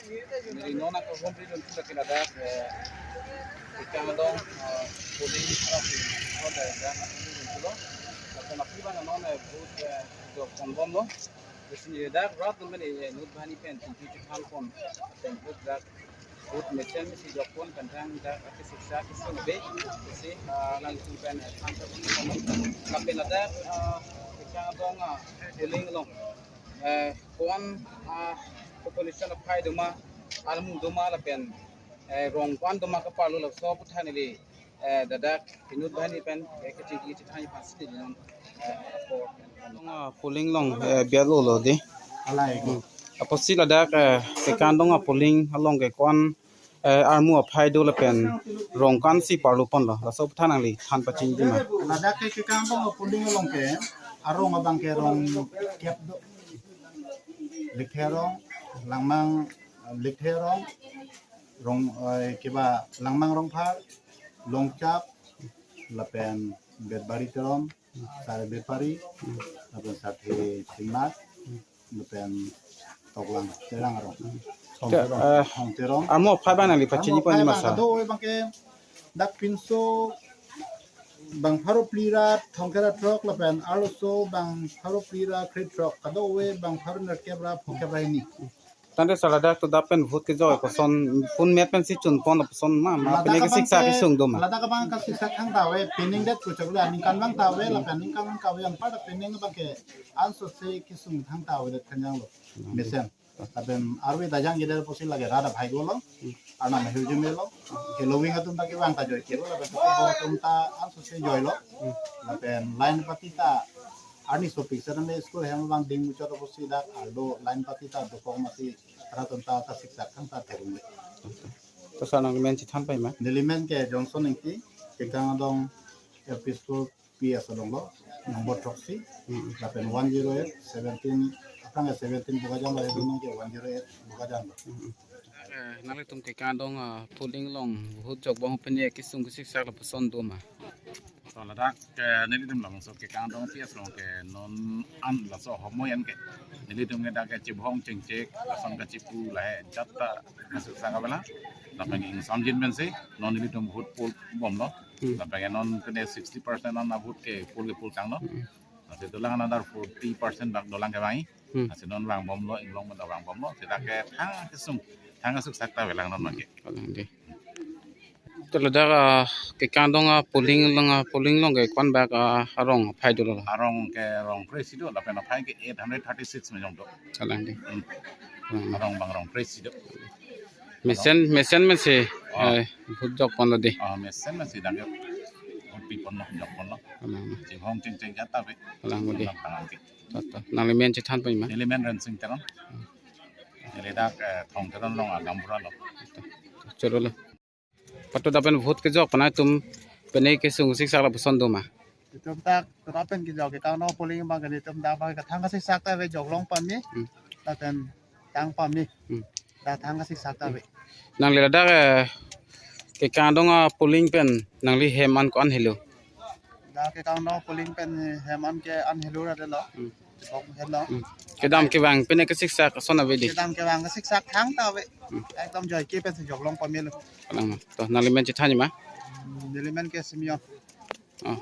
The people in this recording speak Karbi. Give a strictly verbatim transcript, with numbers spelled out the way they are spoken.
Neli non ako home region pula kina dak, eh, Kekang adong, eh, polling, eh, polling, eh, dan ako home region pulo. Lapen aphi abang non, eh, vote, eh, jok ponbomlo. Lasi neli dak rat atum pen, eh, inut banghini pen, T V chethanpon, pen vote dak, vote mesen si jokpon, pen thang dak, ake siksa kesung be, lasi, ah, nangtum pen, eh, than ta pon. Lapen ladak, ah, Kekang adong, ah, polling along, eh, ko-an, ah, population aphai doma, armu doma lapen, eh, rong ko-an doma kaparlo laso aputhak neli, eh, ladak inut banghini pen, eh, kachingki chethan aphansi neli non, eh, apor. Adong, ah, polling along, eh, bialo lo dei. Alai. Hmm. Apotsi ladak, eh, Kekang adong, ah, polling along ke ko-an, eh, armu aphai do lapen rong ko-ansi parlo ponlo, laso aputhak nangli than pachini ma? Ladak ke Kekang adong polling along ke arong abang ke rong kep do. Likthe arong, Langmang, Likthe arong, rong, eh, kiba Langmang Rongphar, Longchap, lapen Betbari Teron, Sare Bepari, lapen Sathe Chingmat, lapen Toklang Terang arong. Thong Te-, Terong, eh, Thong Terong. Armu aphai abang nangli pachini pon ma, sir? Armu aphai abang kado abang ke dak pinso bang pharo phli ra thomkep ra throk lapen arloso bang pharo phli ra krethrok, kado-ave bang pharo nerkep ra phongkep ra hini. Tangte sir, ladak to dak pen vote kejok koson, pun met pensi chunpon koson ma, ma ladak pine ke abang siksa ke kesung do ma? Ladak abang ke siksa thangta ave, pining det kuchak le aningkan abang ta ave, lapen aningkan abang ta ave, anparta pining abang ke anso se kesung thangta ave det kanjang lo. Hmm. Mesen. Lapen arve dajang jeder pusi lake rat aphai dolo. Hmm. Arnam ahirjume lo. Ke loving atum ta kevang ta joike lo, lapen kebo atum ta anso se joilo. Hmm. Lapen line pati ta arni sopik sedan le school hem abang ding muchot pusi dak arlo line pati ta dokok mati rat atum ta kasiksak thangta theklongle. To sir nangli men chethan pai ma? Neli men ke Johnson Ingti, Kekang adong L P School P S along lo, nombor throksi, hmm, lapen one zero eight, seventeen, aphrang ke seventeen Bokajan lo, itu nang ke one zero eight Bokajan lo. Hmm. Eh, nanglitum Kekang adong, ah, polling along vote jokbom pen ye kesung kesiksak lapuson do ma? To ladak, eh, nelitum labangso Kekang adong P S along ke non an laso ahormu an ke nelitum ke dak ke chibhong chingchek, lason kachipu lahai jat ta kasiksak avelo. Lapen ingsamjin pensi non nelitum vote poll bomlo. Hmm. Lapen non kene sixty percent an vote ke poll ke poll tanglo. Hmm. Lasi dolang another forty percent bak dolang kevang. Hmm. Lasi non vangbomlo, inglong pen vangbomlo. Seta ke thang kesung, thang kesuksak ta avelang non abang ke. Kalang dei. To ladak, ah, Kekang adong, ah, polling along, ah, polling along ke ko-an bak, ah, arong aphai dolo? Arong ke rong kre-isi do, lapen aphai ke eight hundred thirty-six mejong do. Kalang dei. Hmm. Hmm. Arong abang rong kre-isi do. Mesen, mesen mesen, oh, eh, vote jokponlo dei. Oh, mesen mesen dak ya. Vote piponlo, jokponlo. Kalang. Chibhong chingchek jat ta ave. Kalang dei. Kalang, kalang ke. To, to. Nangli men chethan pai ma? Neli men Rensing Teron. Neli dak, eh, Thong Teron along agam pura lo. To, to. Choro lo. Patut dak pen vote kejok pen nangtum pine kesung siksak lapuson do ma? Itum dak, dak pen kejok Kekang adong polling abang ke itum dak abang ke thang kasiksak ta ave, joklong pame. Hmm. Lapen tang pame. Hmm. Dak thang kasiksak ta ave. Nangli ladak, eh, Kekang adong, ah, polling pen nangli hem an ko-an helo? Dak Kekang adong polling pen hem an ke an helo ra dolo. Hmm. Bok helo. Hmm. Kedam kevang pine kesiksak ason ave dei? Kedam kevang kesiksak thangta ave. Hmm. Ekdom joike pensi joklong pamelo. Kalang ma. To nangli men chethan ma? Hmm, neli men ke Simeon. Oh, oh.